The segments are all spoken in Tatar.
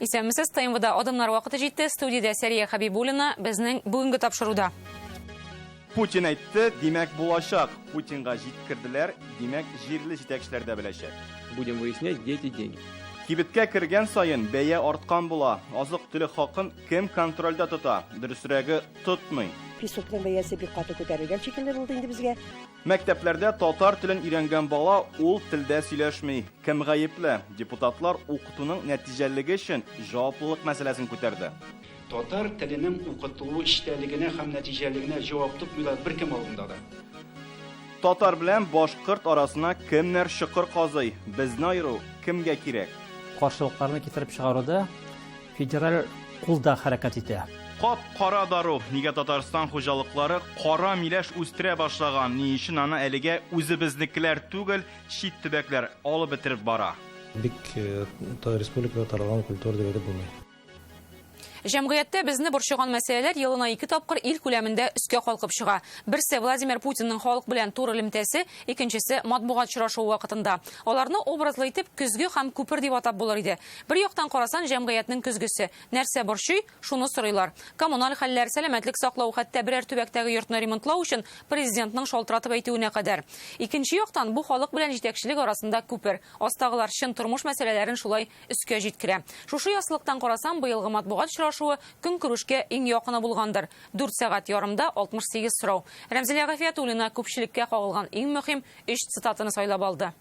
Исәнмесез, ТМВда адымнар вакыты җитте. Студиядә Сәрия Хәбибуллина безнең бүгенге тапшыруда. Путин әйтте, димәк булачак. Путинга җиткерделәр, димәк җирле җитәкчеләр дә беләчәк. Будем выяснять, где эти деньги. Кибеткә кергән саен бәя арткан була. Азык-төлек хакын кем контрольдә тота? Дөресрәге, тотмый. Песокның бәясе бик каты күтәрелгән шикелле булды инде безгә. Мәктәпләрдә татар телен өйрәнгән бала ул телдә сөйләшми. Кем гаепле? Депутатлар укытуның нәтиҗәлелеге өчен җаваплылык мәсьәләсен күтәрде. Татар теленең укытылу эчтәлегенә һәм нәтиҗәлелегенә җавап тотмыйлар беркем алдында да. Татар белән башкорт арасына кемнәр чокыр казый? Безне аеру кемгә кирәк? Каршылыкларны китереп чыгаруда федераль кул да хәрәкәт итә. Кап-кара дару. Нигә Татарстан хуҗалыклары кара миләш үстерә башлаган? Ни өчен аны әлегә үзебезнекеләр түгел, чит төбәкләр алып бетереп бара? Бик республикада таралган культура дип әйтеп булмый. Җәмгыятьтә безне борчыган мәсьәләләр елына ике тапкыр ил күләмендә өскә калкып чыга. Берсе Владимир Путинның халык белән туры элемтәсе, икенчесе матбугат очрашуы вакытында. Аларны образлы итеп көзге һәм күпер дип атап булыр иде. Бер яктан карасан, җәмгыятьнең көзгесе. Нәрсә борчый, шуны сорыйлар. Коммуналь хәлләр, сәламәтлек саклау, хәтта берәр төбәктәге йортны ремонтлау өчен президентның шалтыратып әйтүенә кадәр. Икенче яктан, бу халык белән җитәкчелек арасында күпер. Астагылар чын тормыш мәсьәләләрен шулай өскә җиткерә. Шушы яссылыктан карасам, быелгы матбугат очрашуы көнкүрешкә иң якыны булгандыр. Дүрт сәгать ярымда 68 сорау. Рәмзилә Гафиятуллина күпчелеккә кагылган иң мөһим өч цитатаны сайлап алды.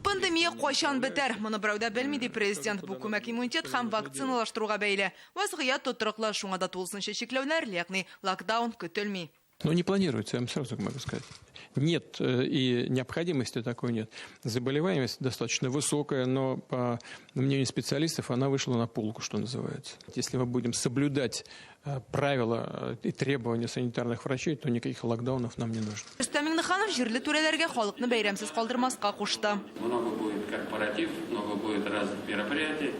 Пандемия кайчан бетәр? Моны берәү дә белми, ди президент. Бу күмәк иммунитет һәм вакциналаштыруга бәйле. Вазгыять тотрыклы, шуңа да тулысынча чикләүләр, ягъни локдаун көтелми. Но не планируется, я вам сразу могу сказать. Нет и необходимости такой нет. Заболеваемость достаточно высокая, но, по мнению специалистов, она вышла на полку, что называется. Если мы будем соблюдать правила и требования санитарных врачей, то никаких локдаунов нам не нужно. Рөстәм Миңнеханов җирле түрәләргә халыкны бәйрәмсез калдырмаска кушты. Много будет корпоратив, много будет разных мероприятий.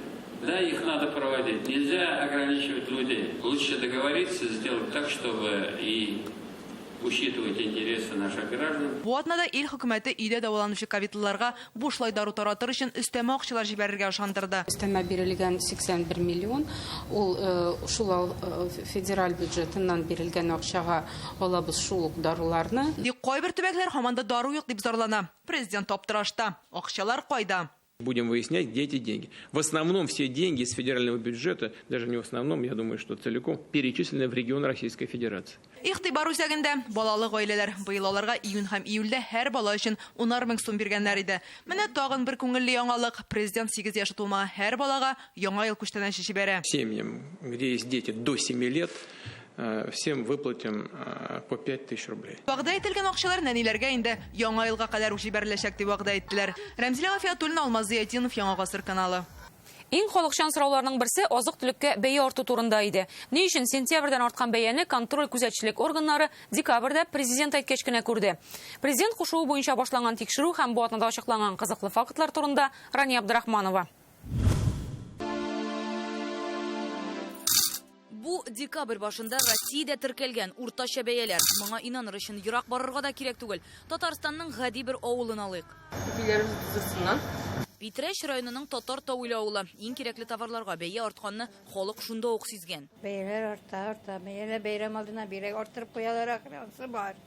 Да, их надо проводить. Нельзя ограничивать людей. Лучше договориться, сделать так, чтобы и учитывать интересы наших граждан. Бу атнада ил хөкүмәте өйдә дәваланучы ковидлыларга бушлай дару таратыр өчен өстәмә акчалар җибәрергә ышандырды. Өстәмә бирелгән 81 миллион, ул шул федераль бюджетыннан бирелгән акчага алабыз шул ук даруларны. Тик кайбер төбәкләр һаман да дару юк дип зарлана. Президент аптырашта. Акчалар кайда? Будем выяснять, где эти деньги. В основном все деньги из федерального бюджета, даже не в основном, я думаю, что целиком, перечислены в регион Российской Федерации. Игътибар үзәгендә балалы гаиләләр. Быел аларга июнь һәм июльдә һәр бала өчен унар мең сум биргәннәр иде. Менә тагын бер күңелле яңалык. Президент 8 яше тулмаган һәр балага яңа ел күчтәнәче җибәрә. Семьям, где есть дети до 7 лет, всем выплатим по 5000 рублей. Вәгъдә ителгән акчалар нәниләргә инде яңа елга кадәр үк җибәреләчәк дип вәгъдә иттеләр. Рәмзилә Гафиятуллина, Алмаз Зыятдинов, Яңа Гасыр каналы. Иң халыкчан сорауларның берсе азык-төлеккә бәя арту турында иде. Ни өчен сентябрьдән арткан бәяне контроль-күзәтчелек органнары декабрьдә президент әйткәч кенә күрде? Президент кушуы буенча башланган тикшерү һәм бу атнада ачыкланган кызыклы фактлар турында Рания Абдрахманова. Бу декабрь башында Россиядә теркәлгән уртача бәяләр. Моңа инаныр өчен ерак барырга да кирәк түгел. Татарстанның гади бер авылын алыйк. Ипиләребез 30 сумнан. Питрәч районының Татар Тауиле авылы. Иң кирәкле товарларга бәя артканны халык шунда ук сизгән. Бәяләр арта, арта. Бәяләр бәйрәм алдына бигрәк арттырып куялар ахры, анысы бар.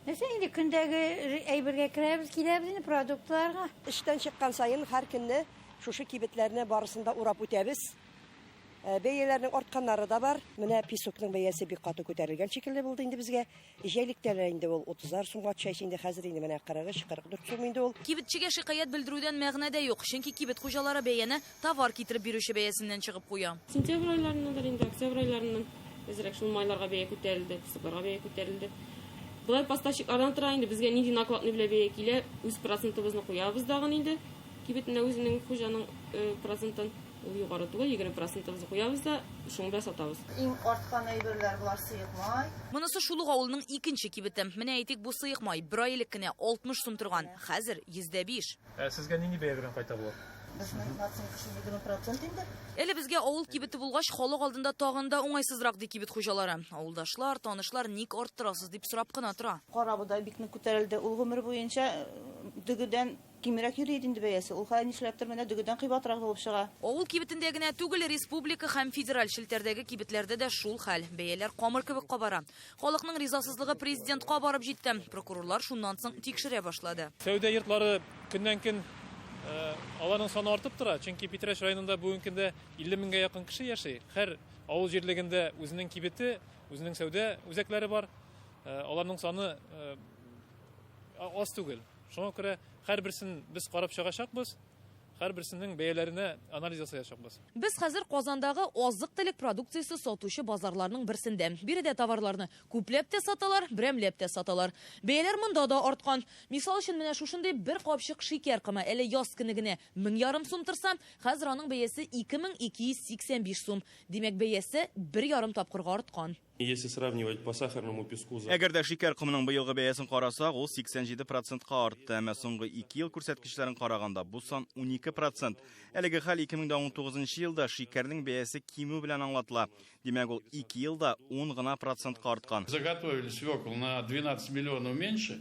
Нәрсә инде көндәге әйбергә керәбез, киләбез инде продуктларга. Эштән чыккан саен һәр көнне шушы кибетләрне барысын да урап үтәбез. Бәяләрнең артканнары да бар. Менә песокның бәясе бик каты күтәрелгән шикелле булды инде безгә. Җәйлектә дә инде ул 30 сумга төшә инде, хәзер инде менә 43, 44 сум инде ул. Кибетчегә шикаять белдерүдән мәгънә дә юк, чөнки кибет хуҗалары бәяне товар китереп бирүче бәясеннән чыгып куя. Сентябрь айларыннан инде, октябрь айларыннан әзрәк шул майларга бәя күтәрелде, песокларга бәя күтәрелде. Болай поставщиклардан тора инде, безгә нинди накладный белән бәя килә, үз процентыбызны куябыз дагын инде. Кибетенә үзенең хуҗаның процентын. Ул югары түгел, егерме процентыбызны куябыз да, шуны да сатабыз. Иң арткан әйберләр болар сыек май. Монысы шул ук авылның икенче кибете. Менә әйтик, бу сыек май бер ай элек кенә 60 сум торган, хәзер 105. Ә сезгә нинди бәя белән кайта болар? Безнең наценкасы егерме процент инде. Әле безгә авыл кибете булгач, халык алдында тагын да уңайсызрак, ди кибет хуҗалары. Авылдашлар, танышлар ник арттырасыз дип сорап кына тора. Кара бодай бик нык күтәрелде. Ул гомер буенча дөгедән Кимрәк йөри иде инде бәясе. Ул хәзер нишләптер менә дөгедән кыйбатрак булып чыга. Авыл кибетендә генә түгел, республика һәм федераль челтәрдәге кибетләрдә дә шул хәл. Бәяләр камыр кебек кабара. Халыкның ризасызлыгы президентка барып җитте. Прокурорлар шуннан соң тикшерә башлады. Сәүдә йортлары көннән-көн аларның саны артып тора, чөнки Питрәч районында бүгенге көндә 50 меңгә якын кеше яши. Һәр авыл җирлегендә үзенең кибете, үзенең сәүдә үзәкләре бар. Аларның саны аз түгел. Шуңа күрә һәрберсен без карап чыгачакбыз, һәрберсенең бәяләренә анализ ясаячакбыз. Без хәзер Казандагы азык-төлек продукциясе сатучы базарларның берсендә. Биредә товарларны күпләп тә саталар, берәмләп тә саталар. Бәяләр монда да арткан. Мисал өчен менә шушындый бер капчык шикәр комы әле яз көне генә 1500 сум торса, хәзер аның бәясе 2285 сум. Димәк, бәясе 1,5 тапкырга арткан. Если сравнивать по сахарному песку за Әгәр дә шикәр комының быелгы бәясен карасак, ул 87%ка артты. Әмма соңгы 2 ел күрсәткечләрен караганда бу сан 12%. Әлеге хәл 2019 елда шикәрнең бәясе кимү белән аңлатыла. Димәк, ул 2 елда 10 гына процентка арткан. Заготовили свеклу на 12 миллионов меньше.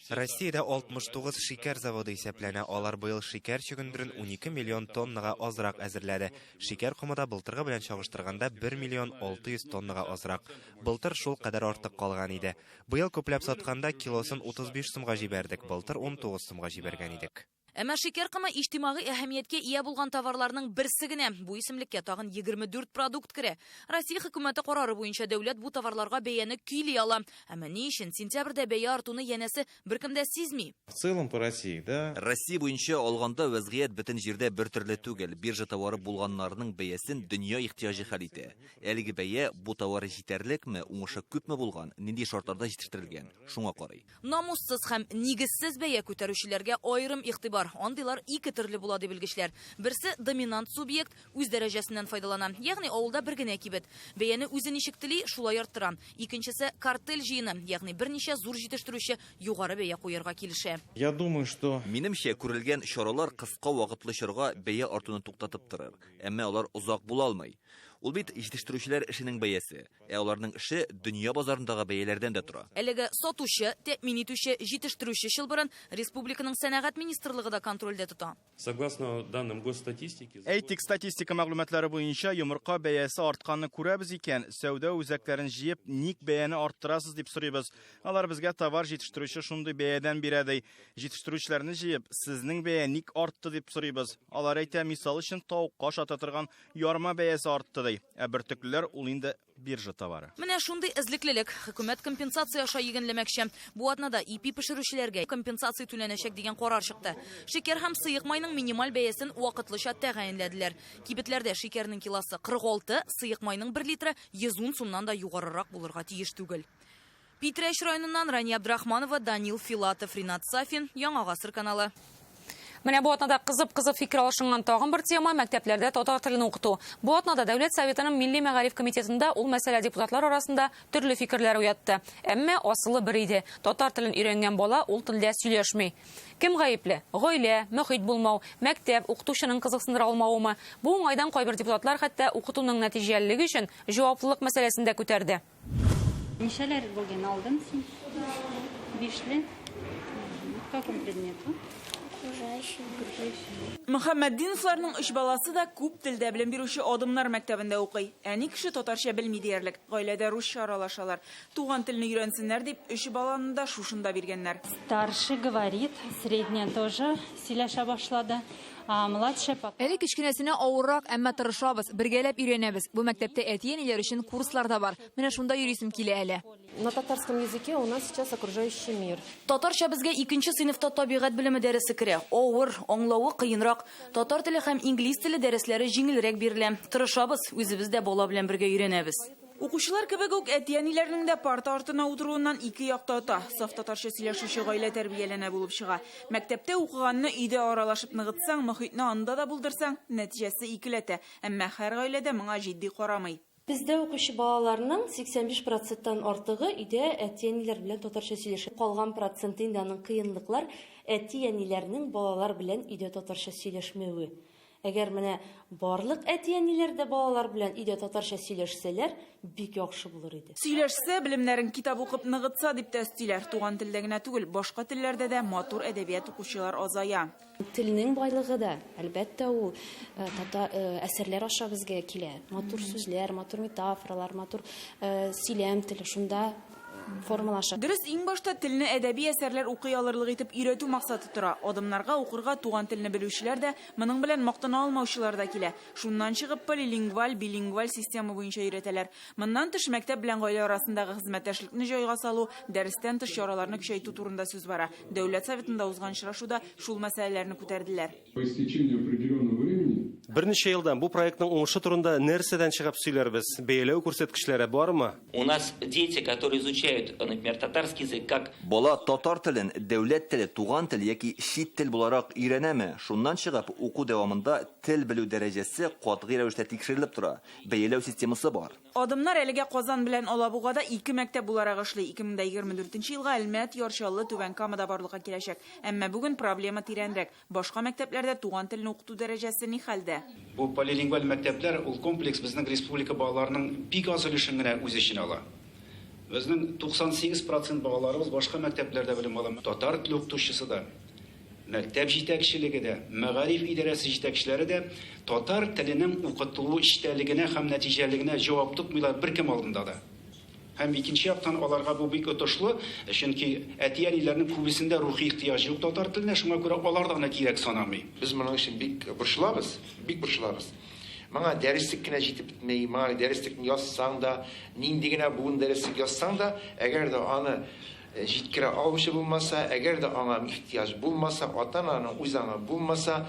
Россиядә 69 шикәр заводы исәпләнә. Алар быел шикәр чөгендерен 12 миллион тоннага азрак әзерләде. Шикәр комы да былтыргы белән чагыштырганда 1 миллион 600 тоннага азрак. Былтыр шул кадәр артык калган иде. Быел күпләп сатканда килосын 35 сумга җибәрдек, былтыр 19 сумга җибәргән идек. Әмма шикәр комы иҗтимагый әһәмияткә ия булган товарларның берсе генә. Бу исемлеккә тагын 24 продукт керә. Россия хөкүмәте карары буенча дәүләт бу товарларга бәяне көйли ала. Әмма ни өчен сентябрьдә бәя артуны янәсе беркем дә сизми? В целом по России, да. Россия буенча алганда вазгыять бөтен җирдә бер төрле түгел. Биржа товары булганнарның бәясен дөнья ихтыяҗы хәл итә. Әлеге бәя бу товар җитәрлекме, уңышы күпме булган, нинди шартларда җитештерелгән, шуңа карый. Намуссыз һәм нигезсез бәя күтәрүчеләргә аерым игътибар. Андыйлар ике төрле була ди белгечләр. Берсе доминант субъект үз дәрәҗәсеннән файдалана, ягъни авылда бер генә кибет. Бәяне үзе ничек тели, шулай арттыра. Икенчесе картель җыены, ягъни берничә зур җитештерүче югары бәя куярга килешә. Я думаю, что Минемчә, күрелгән чаралар кыска вакытлы чорга бәя артуны туктатып торыр. Әмма алар озак була алмый. Ул бит җитештерүчеләр эшенең бәясе, ә аларның эше дөнья базарындагы бәяләрдән дә тора. Әлеге сатучы, тәэмин итүче, җитештерүче чылбырын республиканың сәнәгать министрлыгы да контрольдә тота. Согласно данным госстатистики, Әйтик, статистика мәгълүматлары буенча йомырка бәясе артканны күрәбез икән, сәүдә үзәкләрен җыеп, ник бәяне арттырасыз дип сорыйбыз. Алар безгә товар җитештерүче шундый бәядән бирә ди. Җитештерүчеләрне җыеп, сезнең бәя ник артты дип сорыйбыз. Алар әйтә, мисал өчен тавыкка ашата торган ярма бәясе артты ди. Ә бөртеклеләр ул инде биржа товары. Менә шундый эзлеклелек. Хөкүмәт компенсация аша йөгәнләмәкче. Бу атнада ипи пешерүчеләргә компенсация түләнәчәк дигән карар чыкты. Шикәр һәм сыек майның минималь бәясен вакытлыча тәгаенләделәр. Кибетләрдә шикәрнең килосы 46, сыек майның 1 литры 110 сумнан да югарырак булырга тиеш түгел. Питрәч районыннан Рания Абдрахманова, Данил Филатов, Ринат Сафин, Яңа Гасыр каналы. Менә бу атнада кызып-кызып фикер алышынган тагын бер тема мәктәпләрдә татар телен укыту. Бу атнада Дәүләт Советының Милли мәгариф комитетында ул мәсьәлә депутатлар арасында төрле фикерләр уятты. Әмма асылы бер иде. Татар телен өйрәнгән бала ул телдә сөйләшми. Кем гаепле? Гаилә, мөхит булмау, мәктәп, укытучының кызыксындыра алмавымы? Бу уңайдан кайбер депутатлар хәтта укытуның нәтиҗәлелеге өчен җаваплылык мәсьәләсен дә күтәрде. Ничәләр бүген алдың син? Бишле. По какому предмету? Мөхәммәтдиновларның өч баласы да күп телдә белем бирүче Адымнар мәктәбендә укый. Әни кеше татарча белми диярлек. Гаиләдә русча аралашалар. Туган телне өйрәнсеннәр дип, өч баланы да шушында биргәннәр. Старший говорит, средняя тоже сөйләшә башлады. А младшая пока. Әле кечкенәсенә авыррак, әмма тырышабыз, бергәләп өйрәнәбез. Бу мәктәптә әти-әниләр өчен курслар да бар. Менә шунда йөрисем килә әле. На татарском языке у нас сейчас окружающий мир. Татарча безгә икенче сыйныфта табигать белеме дәресе керә. Авыр, аңлавы кыенрак. Татар теле һәм инглиз теле дәресләре җиңелрәк бирелә. Тырышабыз, үзебез дә бала белән бергә өйрәнәбез. Укучылар кебек үк әти-әниләрнең дә парта артына утыруыннан ике якта ата. Саф татарча сөйләшүче гаилә тәрбияләнә булып чыга. Мәктәптә укыганны өйдә аралашып ныгытсаң, мөхитне анда да булдырсаң, нәтиҗәсе икеләтә. Әмма һәр гаиләдә моңа җитди карамый. Бездә укучы балаларның 85%-тан артыгы өйдә әти-әниләр белән татарча сөйләшә. Калган проценты инде аның кыенлыклар әти-әниләрнең балалар белән өйдә татарча сөйләшмәве. Әгәр менә барлык әти-әниләр дә балалар белән өйдә татарча сөйләшсәләр, бик яхшы булыр иде. Сөйләшсә, белемнәрен китап укып ныгытса, дип тә өстиләр. Туган телдә генә түгел, башка телләрдә дә матур әдәбият укучылар азая. Телнең байлыгы да, әлбәттә, ул тата әсәрләр аша безгә килә. Матур сүзләр, матур метафоралар, матур сөйләм теле шунда формалаша. Дөрес, иң башта телне әдәби әсәрләр укый алырлык итеп өйрәтү максаты тора. Адымнарга укырга туган телне белүчеләр дә, моның белән мактана алмаучылар да килә. Шуннан чыгып, полилингваль, билингваль система буенча өйрәтәләр. Моннан тыш, мәктәп белән гаилә арасындагы хезмәттәшлекне җайга салу, дәрестән тыш чараларны көчәйтү турында сүз бара. Дәүләт Советында узган очрашуда шул мәсьәләләрне күтәрделәр. По истечению определенного времени. Берничә елдан бу проектның уңышы турында нәрсәдән чыгып сөйләрбез? Бәяләү күрсәткечләре бармы? У нас дети, которые изучают, например, татарский язык как. Бала татар телен дәүләт теле, туган тел яки чит тел буларак өйрәнәме? Шуннан чыгып, уку дәвамында тел белү дәрәҗәсе катгый рәвештә тикшерелеп тора. Бәяләү системасы бар. Адымнар әлегә Казан белән Алабугада ике мәктәп буларак эшли. 2024 елга Әлмәт, Яр Чаллы, Түбән Камада барлыкка киләчәк. Әмма бүген проблема тирәнрәк. Башка мәктәпләрдә туган телне укыту дәрәҗәсе ни хәлдә? Бу полилингваль мәктәпләр, ул комплекс безнең республика балаларының бик аз өлешен генә үз эченә ала. Безнең 98 процент балаларыбыз башка мәктәпләрдә белем ала. Татар теле укытучысы да, мәктәп җитәкчелеге дә, мәгариф идарәсе җитәкчеләре дә татар теленең укытылу эчтәлегенә һәм нәтиҗәлелегенә җавап тотмыйлар беркем алдында да. Һәм икенче яктан аларга бу бик отышлы, чөнки әти-әниләрнең күбесендә рухи ихтыяҗ юк татар теленә, шуңа күрә алар да аны кирәк санамый. Без моның өчен бик борчылабыз, бик борчылабыз. Моңа дәреслек кенә җитеп бетми, моңа дәреслекне язсаң да, нинди генә буын дәреслек язсаң да, әгәр дә аны җиткерә алучы булмаса, әгәр дә аңа ихтыяҗ булмаса, ата-ананың үз аңы булмаса,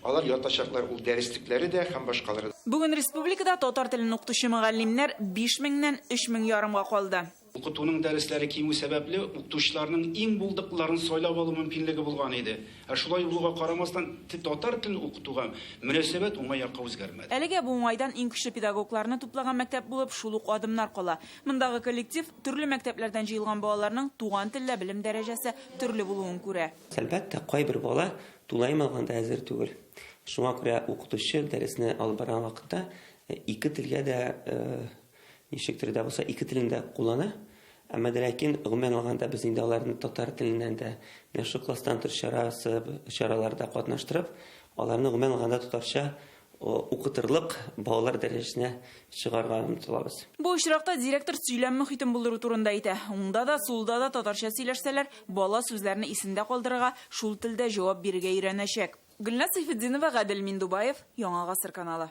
алар ятачаклар ул дәреслекләре дә һәм башкалары да. Бүген республикада татар телен укытучы мөгаллимнәр биш меңнән өч мең ярымга калды. Укытуның дәресләре кимү сәбәпле, укытучыларның иң булдыклыларын сайлап алу мөмкинлеге булган иде. Ә шулай булуга карамастан, татар телен укытуга мөнәсәбәт уңай якка үзгәрмәде. Әлегә бу уңайдан иң көчле педагогларны туплаган мәктәп булып шул ук Адымнар кала. Мондагы коллектив төрле мәктәпләрдән җыелган балаларның туган телдә белем дәрәҗәсе төрле булуын күрә. Әлбәттә, кайбер бала тулаем алганда әзер түгел. Шуңа күрә укытучы дәресне алып барган вакытта ике телгә дә ничектер дә булса ике телен дә куллана. Әмма дә ләкин гомумән алганда без инде аларны татар теленнән дә менә шул класстан тыш чарасы чараларда катнаштырып, аларны гомумән алганда татарча укытырлык балалар дәрәҗәсенә чыгарга омтылабыз. Бу очракта директор сөйләм мохитен булдыру турында әйтә. Уңда да, сулда да татарча сөйләшсәләр, бала сүзләрне исендә калдырырга, шул телдә җавап бирергә өйрәнәчәк. Гөлназ Сәйфетдинова, Гадел Миндубаев, Яңа Гасыр каналы.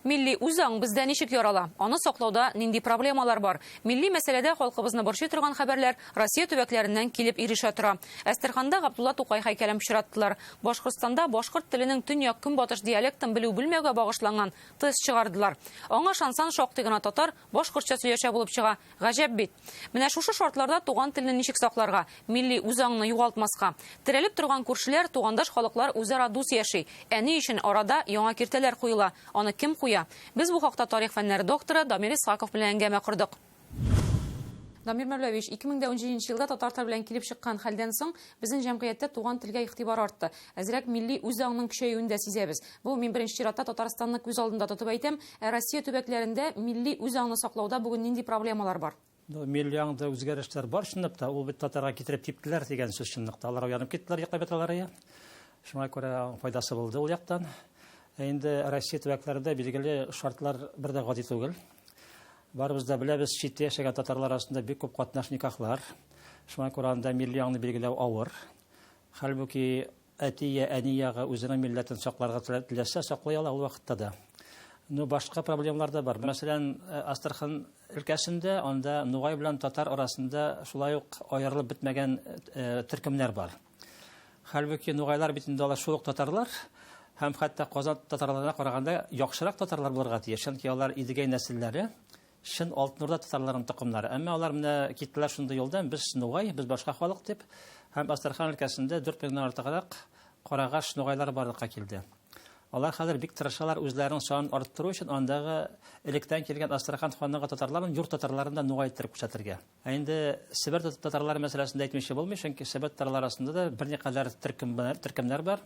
Милли үзаң бездә ничек ярала? Аны саклауда нинди проблемалар бар? Милли мәсьәләдә халкыбызны борчый торган хәбәрләр Россия төбәкләреннән килеп ирешә тора. Әстерханда Габдулла Тукай һәйкәлен пычраттылар. Башкортстанда башкорт теленең төньяк-көнбатыш диалектын белү-белмәүгә багышланган тест чыгардылар. Аңа ышансан, шактый гына татар башкортча сөйләшә булып чыга. Гаҗәп бит! Менә шушы шартларда туган телне ничек сакларга, милли үзаңны югалтмаска? Терәлеп торган күршеләр, тугандаш халыклар үзара дус яши. Ә ни өчен арада яңа киртәләр куела? Аны кем куя? Без бу хакта тарих фәннәре докторы Дамир Исхаков белән әңгәмә кордык. Дамир Мәүләвич, 2017 елда татар теле белән килеп чыккан хәлдән соң, безнең җәмгыятьтә туган телгә игътибар артты. Әзрәк милли үзаңның көчәюен дә сизәбез. Бу мин беренче чиратта Татарстанны күз алдында тотып әйтәм. Ә Россия төбәкләрендә милли үзаңны саклауда бүген нинди проблемалар бар? Ну, милли аңда үзгәрешләр бар чынлап та. Ул бит татарга китереп типтеләр дигән сүз чынлыкта. Алар уянып киттеләр, йоклап яталар ия. Шуңа күрә файдасы булды ул яктан. Ә инде Россия төбәкләрендә билгеле шартлар бер дә гади түгел. Барыбыз да беләбез, читтә яшәгән татарлар арасында бик күп катнаш никахлар. Шуңа күрә анда милли аңны билгеләү авыр. Хәлбуки Әти я әни ягы үзенең милләтен сакларга теләсә, саклый ала ул вакытта да. Ну, башка проблемалар да бар. Мәсәлән, Астрахань өлкәсендә анда нугай белән татар арасында шулай ук аерылып бетмәгән төркемнәр бар. Хәлбуки нугайлар бит инде алар шул ук татарлар һәм хәтта Казан татарларына караганда яхшырак татарлар булырга тиеш, чөнки алар Идегәй нәселләре. Чын Алтын Урда татарларының токымнары. Әмма алар менә киттеләр шундый юлдан, без нугай, без башка халык дип. Һәм Астрахань өлкәсендә 4 меңнән артыграк карагаш нугайлары барлыкка килде. Алар хәзер бик тырышалар үзләренең санын арттыру өчен андагы электән килгән Астрахань ханлыгы татарларын, юрт татарларын да нугай иттереп күрсәтергә. Ә инде Себер татарлары мәсьәләсен дә әйтмичә булмый, чөнки Себер татарлары арасында да берникадәр төркемнәр бар.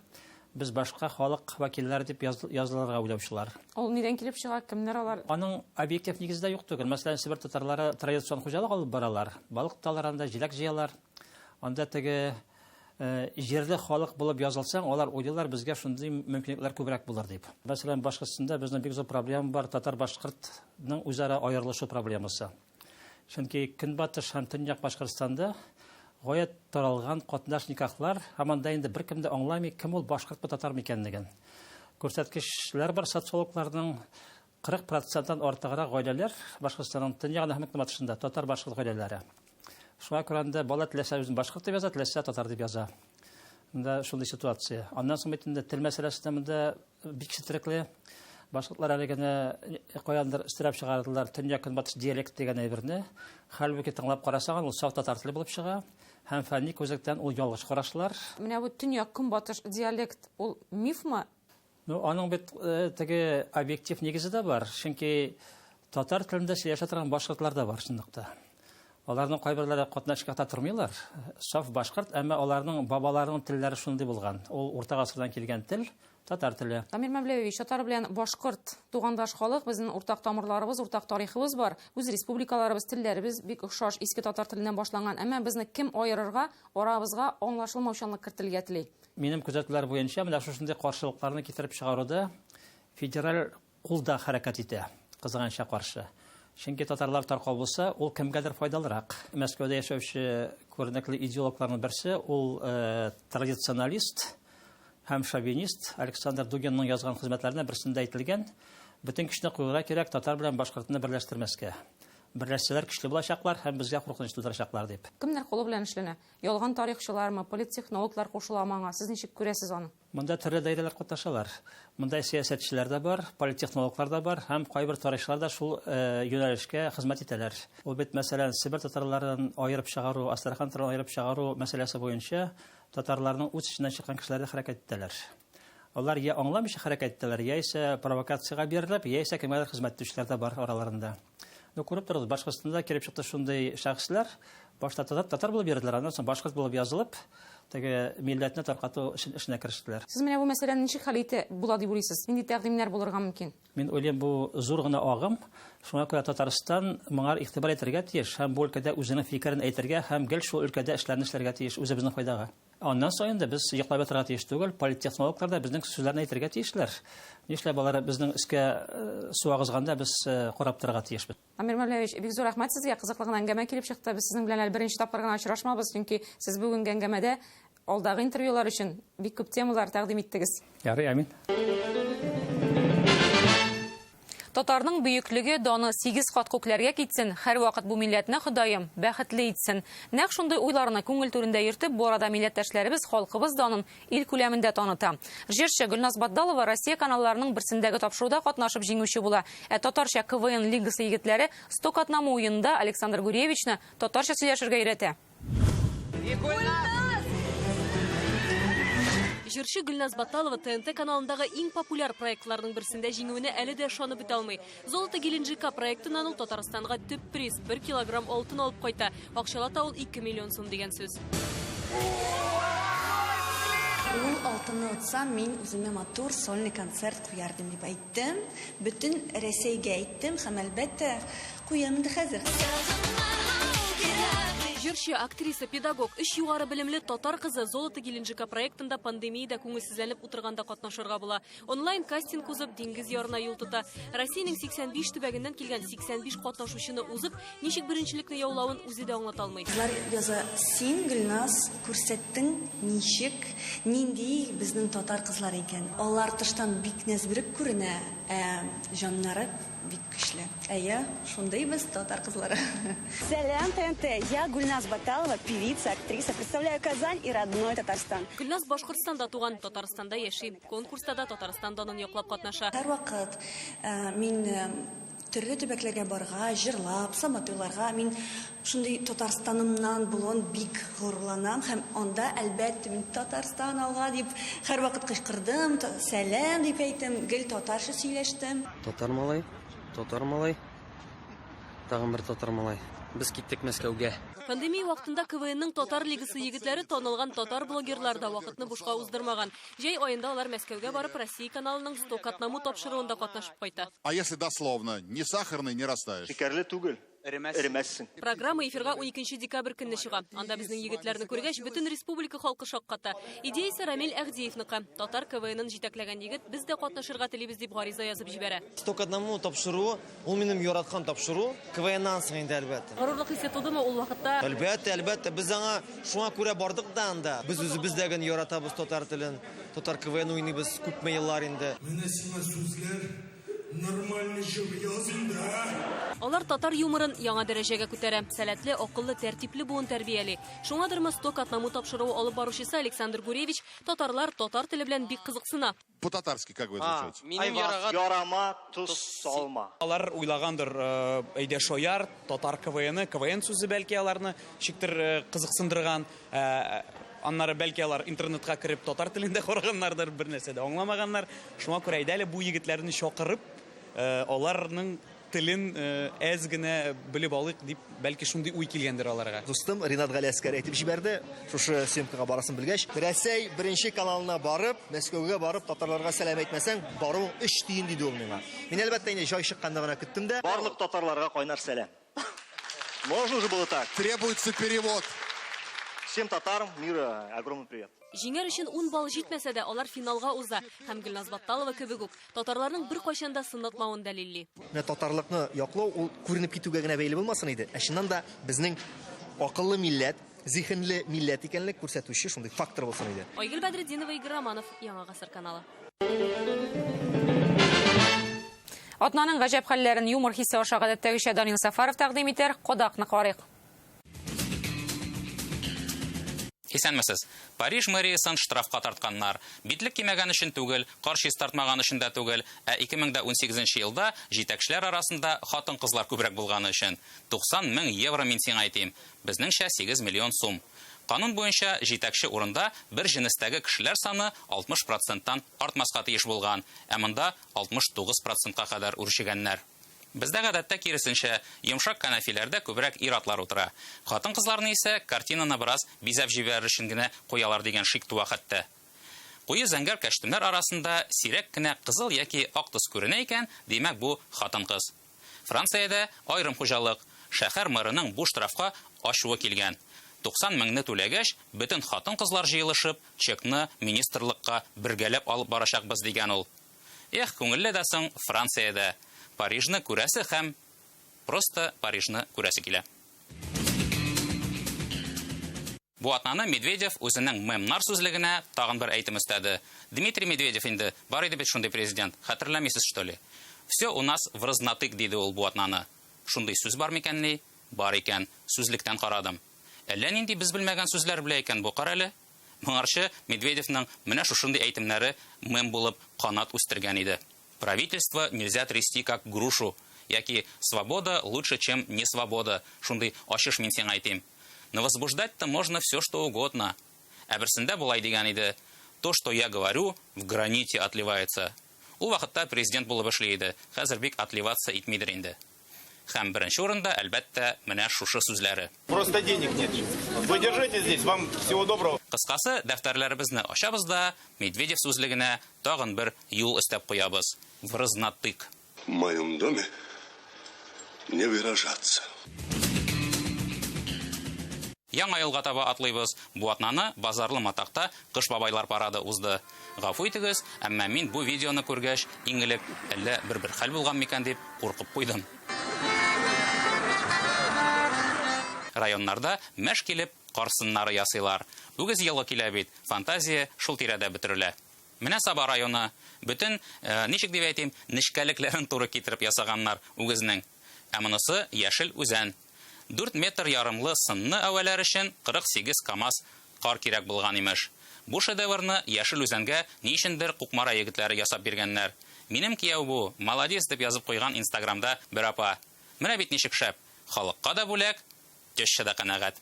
без башка халык вәкилләре дип язылырга уйлаучылар. Ул нидән килеп чыга, кемнәр алар? Аның объектив нигезе дә юк түгел. Мәсәлән, Себер татарлары традицион хуҗалык алып баралар. Балык тоталар анда, җиләк җыялар. Анда теге җирле халык булып язылсаң, алар уйлыйлар, безгә шундый мөмкинлекләр күбрәк булыр дип. Мәсәлән, Башкортстанда безнең бик зур проблема бар, татар-башкортның үзара аерылышу проблемасы. Чөнки Көнбатыш һәм Төньяк Башкортстанда гаять таралган катнаш никахлар, һәм анда инде беркем дә аңламый, кем ул башкортмы, татармы икәнлеген. Күрсәткечләр бар социологларның, 40 проценттан артыграк гаиләләр Башкортстанның төньягында һәм көнбатышында татар-башкорт гаиләләре. Шуңа күрә анда бала теләсә үзен башкорт дип яза, теләсә татар дип яза. Монда шундый ситуация. Аннан соң бит инде тел мәсьәләсе дә монда бик четерекле. Башкортлар әле генә каяндыр өстерәп чыгардылар төньяк-көнбатыш диалект дигән әйберне. Хәлбуки тыңлап карасаң, ул саф татар теле булып чыга. Һәм фәнни күзлектән ул ялгыш карашлар. Менә бу төньяк-көнбатыш диалект ул мифмы? Ну, аның бит теге объектив нигезе дә бар. Чөнки татар телендә сөйләшә торган башкортлар да бар чынлыкта. Аларның кайберләре катнаш никахта тормыйлар. Саф башкорт, әмма аларның бабаларының телләре шундый булган. Ул урта гасырдан килгән тел, татар теле. Дамир Мәвләвиевич, татар белән башкорт тугандаш халык, безнең уртак тамырларыбыз, уртак тарихыбыз бар. Үз республикаларыбыз, телләребез бик охшаш, иске татар теленнән башланган. Әмма безне кем аерырга, арабызга аңлашылмаучанлык кертергә тели? Минем күзәтүләр буенча, менә шушындый каршылыкларны китереп чыгаруда федераль кул да хәрәкәт итә, кызганычка каршы. Чөнки татарлар таркау булса, ул кемгәдер файдалырак. Мәскәүдә яшәүче күренекле идеологларның берсе, ул традиционалист һәм шовинист Александр Дугинның язган хезмәтләренә берсендә әйтелгән, бөтен көчне куярга кирәк татар белән башкортны берләштермәскә. Берләшсәләр көчле булачаклар һәм безгә куркыныч тудырачаклар дип. Кемнәр кулы белән эшләнә? Ялган тарихчылармы, политтехнологлар кушыламы аңа? Сез ничек күрәсез аны? Монда төрле даирәләр катнашалар. Монда сәясәтчеләр дә бар, политтехнологлар да бар һәм кайбер тарихчылар да шул юнәлешкә хезмәт итәләр. Ул бит, мәсәлән, Себер татарларын аерып чыгару, Астрахань татарларын аерып чыгару мәсьәләсе буенча татарларның үз эченнән чыккан кешеләр дә хәрәкәт итәләр. Алар я аңламыйча хәрәкәт итәләр, яисә провокациягә бирелеп, яисә кемгәдер хезмәт итүчеләр дә бар араларында. Ну, күреп торыгыз, Башкортстанда килеп чыкты шундый шәхесләр, башта татар, татар булып йөрделәр, аннан соң башкорт булып язылып, теге милләтне таркату эшенә керештеләр. Сез менә бу мәсьәләне ничек хәл итә була дип уйлыйсыз? Нинди тәкъдимнәр булырга мөмкин? Мин уйлыйм, бу зур гына агым. Шуңа күрә Татарстан моңа игътибар итәргә тиеш һәм бу өлкәдә үзенең фикерен әйтергә һәм гел шул өлкәдә эшләрне эшләргә тиеш үзебезнең файдага. Аннан соң инде без йоклап ятарга тиеш түгел, политтехнологлар да безнең сүзләрне әйтергә тиешләр. Нишләп алар безнең өскә су агызганда без карап торырга тиешбез. Дамир Мәүләвич, бик зур рәхмәт сезгә, кызыклы гына әңгәмә килеп чыкты. Без сезнең белән әле беренче тапкыр гына очрашмабыз, чөнки сез бүгенге әңгәмәдә алдагы интервьюлар өчен бик күп темалар тәкъдим иттегез. Ярый, амин. Татарның бөеклеге, даны 8 кат күкләргә китсен, һәрвакыт бу милләтне Ходаем бәхетле итсен. Нәкъ шундый уйларны күңел түрендә йөртеп, бу арада милләттәшләребез халкыбыз данын ил күләмендә таныта. Җырчы Гөлназ Батдалова Россия каналларының берсендәге тапшыруда катнашып җиңүче була. Ә татарча КВН лигасы егетләре 100 к одному уенында Александр Гуревичны татарча сөйләшергә өйрәтә. Җырчы Гөлназ Баталова ТНТ каналындагы иң популяр проектларның берсендә җиңүенә әле дә ышанып бетә алмый. Золото Геленджика проектыннан ул Татарстанга төп приз 1 килограмм алтын алып кайта. Акчалата ул 2 миллион сум дигән сүз. Ул алтынны отсам, мин үземә матур сольный концерт куярдым дип әйттем. Бөтен Рәсәйгә әйттем һәм әлбәттә куям инде хәзер. Җырчы, актриса, педагог, өч югары белемле татар кызы Золото Геленджика проектында пандемиядә күңелсезләнеп утырганда катнашырга була. Онлайн кастинг узып, диңгез ярына юл тота. Россиянең 85 төбәгеннән килгән 85 катнашучыны узып, ничек беренчелекне яулавын үзе дә аңлата алмый. Кызлар яза, син, Гөлназ, күрсәттең ничек, нинди безнең татар кызлары икән. Алар тыштан бик нәзберек күренә, ә җаннары бик көчле. Әйе, шундый без татар кызлары. Сәлам, ТНТ! Я Гульназ Баталова, певица, актриса, представляю Казань и родной Татарстан. Гөлназ Башкортстанда туган, Татарстанда яши. Конкурста да Татарстан данын яклап катнаша. Һәрвакыт мин төрле төбәкләргә барга, җырлап, сабантуйларга мин шундый Татарстанымнан булуын бик горурланам һәм анда әлбәттә мин Татарстан алга дип һәрвакыт кычкырдым, сәлам дип әйттем, гел татарча сөйләштем. Татар малай, татар малай. Тагын бер татар малай. Без киттек Мәскәүгә. Пандемия вакытында КВНның татар лигасы егетләре танылган татар блогерлары да вакытны бушка уздырмаган. Җәй аенда алар Мәскәүгә барып Россия каналының 100 к одному тапшыруында катнашып кайта. А если дословно, не сахарный, не растаешь? Шикәрле түгел. Эремәссең. Программа эфирга 12 декабрь көнне чыга. Анда безнең егетләрне күргәч, бөтен республика халкы шакката. Идеясе Рамил Әгъдиевныкы. Татар КВНын җитәкләгән егет без дә катнашырга телибез дип гариза язып җибәрә. 100 к одному тапшыру, ул минем яраткан тапшыру, КВНнан соң инде әлбәттә. Горурлык хисе тудымы ул вакытта? Әлбәттә, әлбәттә, без аңа шуңа күрә бардык да анда. Без үзебез дә генә яратабыз татар телен, татар КВН уйныйбыз күпме еллар инде. Менә сиңа сүзләр, нормальный җыр яз инде, а? Алар татар юморын яңа дәрәҗәгә күтәрә. Сәләтле, акыллы, тәртипле буын тәрбияли. Шуңадырмы 100 к одному тапшыруы алып баручысы Александр Гуревич татарлар татар теле белән бик кызыксына. По-татарски как вы изучаете? Минем ярага ярама тоз салма. Алар уйлагандыр, әйдә шояр, татар КВНы, КВН сүзе бәлки аларны ничектер кызыксындырган. Аннары бәлки алар интернетка кереп татар телендә караганнардыр, бер нәрсә дә аңламаганнар. Шуңа күрә әйдә әле бу егетләрне чакырып, аларның телен әз генә белеп алыйк дип, бәлки шундый уй килгәндер аларга. Дустым Ринат Галиәскәр әйтеп җибәрде, шушы съемкага барасын белгәч, Рәсәй беренче каналына барып, Мәскәүгә барып татарларга сәлам әйтмәсәң, баруың 3 тиен диде ул миңа. Мин әлбәттә инде җай чыкканда гына көттем дә. Барлык татарларга кайнар сәлам. Можно уже было так. Требуется перевод. Всем татарам мира огромный привет. Җиңәр өчен 10 балл җитмәсә дә, алар финалга уза. Һәм Гөлназ Батталова кебек үк татарларның беркайчан да сынатмавын дәлилли. Менә татарлыкны яклау ул күренеп китүгә генә бәйле булмасын иде. Ә чыннан да безнең акыллы милләт, зиһенле милләт икәнлек күрсәтүче шундый фактор булсын иде. Айгөл Бәдретдинова, Игорь Романов, Яңа Гасыр каналы. Атнаның гаҗәп хәлләрен юмор хисе аша гадәттәгечә Данил Сафаров тәкъдим итәр. Кодакны карыйк. Исәнмесез. Париж мэриясын штрафка тартканнар. Битлек кимәгән өчен түгел, кар чистартмаган өчен дә түгел, ә 2018 елда җитәкчеләр арасында хатын-кызлар күбрәк булганы өчен. 90 мең евро мин сиңа әйтим. Безнеңчә 8 миллион сум. Канун буенча җитәкче урында бер җенестәге кешеләр саны 60 проценттан артмаска тиеш булган, ә монда 69 процентка кадәр үрчегәннәр. Бездә гадәттә киресенчә, йомшак кәнәфиләрдә күбрәк ир-атлар утыра. Хатын-кызларны исә картинаны бераз бизәп җибәрер өчен генә куялар дигән шик туа хәтта. Куе зәңгәр кәчтүмнәр арасында сирәк кенә кызыл яки ак төс күренә икән, димәк бу хатын-кыз. Франциядә аерым хуҗалык, шәһәр мэрының бу штрафка ачуы килгән. 90 меңне түләгәч, бөтен хатын-кызлар җыелышып, чекны министрлыкка бергәләп алып барачакбыз дигән ул. Эх, күңелле дә соң Франциядә. Парижны күрәсе һәм просто Парижны күрәсе килә. Бу атнаны Медведев үзенең мемнар сүзлегенә тагын бер әйтем өстәде. Дмитрий Медведев инде бар иде бит шундый президент, хәтерләмисез что ли? Все у нас в разнотык диде ул бу атнаны. Шундый сүз бар микәнни? Бар икән, сүзлектән карадым. Әллә нинди без белмәгән сүзләр белә икән бу, кара әле. Моңарчы Медведевның менә шушындый әйтемнәре мем булып канат үстергән иде. Правительство нельзя трясти как грушу, яки свобода лучше, чем не свобода. Шундый ачыш мин сиңа әйтим. Но возбуждать-то можно все, что угодно. Ә берсендә болай дигән иде: то, что я говорю, в граните отливается. Ул вакытта президент булып эшли иде. Хәзер бик отливаться итмидер инде. Һәм беренче урында, әлбәттә, менә шушы сүзләре. Просто денег нет. Вы держите здесь, вам всего доброго. Кыскасы, дәфтәрләребезне ачабыз да, Медведев сүзлегенә тагын бер юл өстәп куябыз. В разнотык. В моем доме не выражаться. Яңа елга таба атлыйбыз. Бу атнаны Базарлы Матакта Кыш бабайлар парады узды. Гафу итегез, әмма мин бу видеоны күргәч, иң элек әллә бер-бер хәл булган микән дип куркып куйдым. Районнарда мәш килеп кар сыннары ясыйлар. Үгез елы килә бит, фантазия шул тирәдә бөтерелә. Менә Саба районы бөтен, ничек дип әйтим, нечкәлекләрен туры китереп ясаганнар үгезнең. Ә монысы Яшел Үзән. 4 метр ярымлы сынны әвәләр өчен 48 КАМАЗ кар кирәк булган имеш. Бу шедеврны Яшел Үзәнгә ни өчендер Кукмара егетләре ясап биргәннәр. Минем кияү бу, молодец дип язып куйган Инстаграмда бер апа. Менә бит ничек шәп. Халыкка да бүләк, теща да канәгать.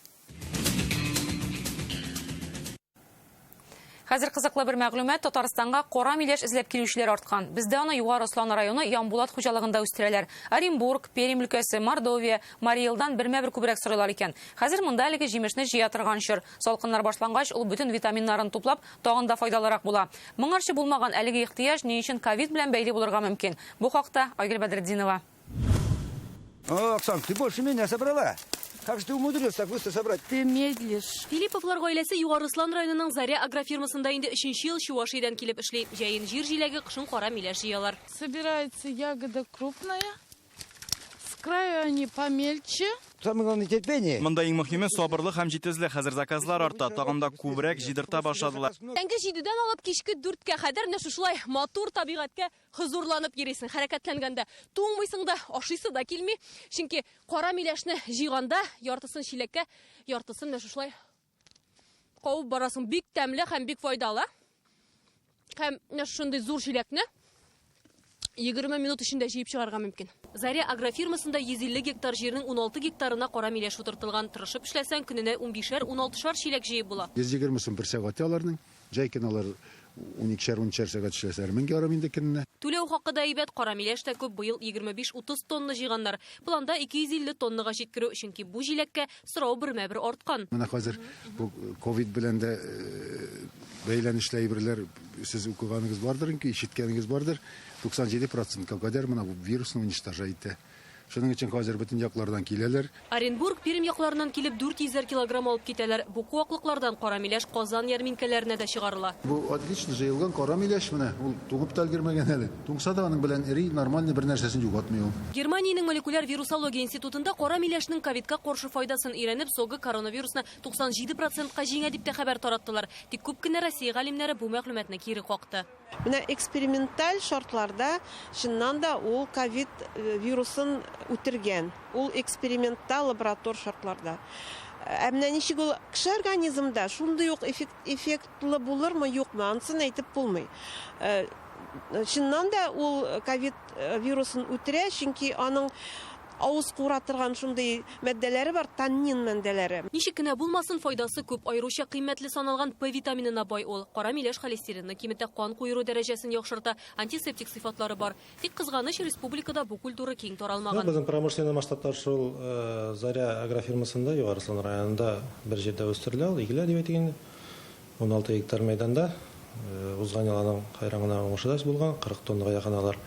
Хәзер кызыклы бер мәгълүмат, Татарстанга кара миләш эзләп килүчеләр арткан. Бездә аны Югары Ослан районы Ямбулат хуҗалыгында үстерәләр. Оренбург, Пермь өлкәсе, Мордовия, Марий Элдан бермә-бер күбрәк сорыйлар икән. Хәзер монда әлеге җимешне җыя торган чор. Салкыннар башлангач, ул бөтен витаминнарын туплап, тагын да файдалырак була. Моңарчы булмаган әлеге ихтыяҗ ни өчен ковид белән бәйле булырга мөмкин? Бу хакта Айгөл Бәдретдинова. О, Оксан, ты больше меня собрала. Как же ты умудрилась так быстро собрать? Ты медлишь. Филипповлар гаиләсе Югары Ослан районының Заря агрофирмасында инде өченче ел Чувашиядән килеп эшли. Җәен җир җиләге, кышын кара миләш җыялар. Собирается ягода крупная. С краю они помельче. Самое главное терпение. Монда иң мөһиме сабырлык һәм җитезлек. Хәзер заказлар арта, тагын да күбрәк җыйдырта башладылар. Төнге җидедән алып кичке дүрткә кадәр менә шушылай матур табигатькә хозурланып йөрисең. Хәрәкәтләнгәндә туңмыйсың да, ашыйсы да килми. Чөнки кара миләшне җыйганда яртысын чиләккә, яртысын менә шушылай кабып барасың. Бик тәмле һәм бик файдалы. Һәм менә шушындый зур чиләкне 20 минут эчендә җыеп чыгарга мөмкин. Заря агрофирмасында 150 гектар җирнең 16 гектарына кара миләш утыртылган. Тырышып эшләсәң, көненә 15-әр, 16-шар чиләк җыеп була. 120 сум бер сәгате аларның. Җәй көне алар уникешәр, унөчәр сәгать эшләсәләр, 1500 инде көненә. Түләү хакы да әйбәт, кара миләш тә күп, быел 25-30 тонна җыйганнар. Планда 250 тоннага җиткерү, чөнки бу җиләккә сорау бермә-бер арткан. Менә хәзер бу ковид белән дә бәйләнешле әйберләр сез укыганыгыз бардыр, ишеткәнегез бардыр. 97 процентка кадәр менә бу вирусны уничтожать итә. Шуның өчен хәзер бөтен яклардан киләләр. Оренбург, Пермь якларыннан килеп 400 килограмм алып китәләр. Бу куаклыклардан кара миләш Казан ярминкәләренә дә чыгарыла. Бу отлично җыелган кара миләш менә, ул туңып та өлгермәгән әле. Туңса да аның белән эри, нормальный бер нәрсәсен югалтмый ул. Германиянең молекуляр вирусология институтында кара миләшнең ковидка каршы файдасын өйрәнеп, согы коронавирусны 97 процентка җиңә дип тә хәбәр тараттылар. Тик күп кенә Россия галимнәре бу мәгълүматны кире какты. Менә эксперименталь шартларда чыннан да ул ковид вирусын үтергән. Ул экспериментта, лаборатор шартларда. Ә менә ничек ул кеше организмда шундый ук эффектлы булырмы, юкмы, анысын әйтеп булмый. Чыннан да ул ковид вирусын үтерә, чөнки аның авыз куыра торган шундый матдәләре бар, таннин матдәләре. Ничек кенә булмасын, файдасы күп, аеруча кыйммәтле саналган П витаминына бай ул. Кара миләш холестеринны киметә, кан куеру дәрәҗәсен яхшырта, антисептик сыйфатлары бар. Тик кызганыч, республикада бу культура киң таралмаган. Безнең промышленный масштабта шул Заря агрофирмасында Югары Ослан районында бер җирдә үстерелә ул, игелә дип әйтик инде. 16 гектар мәйданда узган ел аның хайран гына уңышы да булган, 40 тоннага якын алар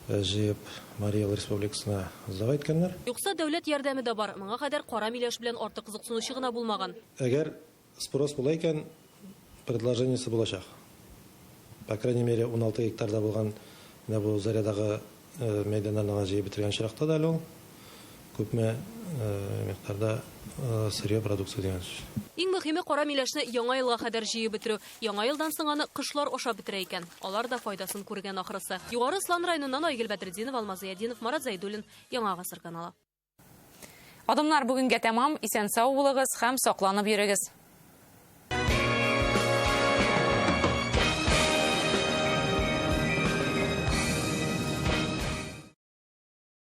җыеп Марий Эл Республикасына сдавать иткәннәр. Юкса дәүләт ярдәме дә бар. Моңа кадәр кара миләш белән артык кызыксынучы гына булмаган. Әгәр спрос була икән, предложениесе булачак. По крайней мере, 16 гектарда булган менә бу Зарядагы мәйданнарны гына җыеп бетергән очракта да әле ул күпме микъдарда сырье продукция дигән сүз. Иң мөһиме кара миләшне яңа елга кадәр җыеп бетерү. Яңа елдан соң аны кошлар ашап бетерә икән. Алар да файдасын күргән ахрысы. Югары Ослан районыннан Айгөл Бәдретдинова, Алмаз Зыятдинов, Марат Зәйдуллин, Яңа Гасыр каналы. Адымнар бүгенгә тәмам. Исән сау булыгыз һәм сакланып йөрегез.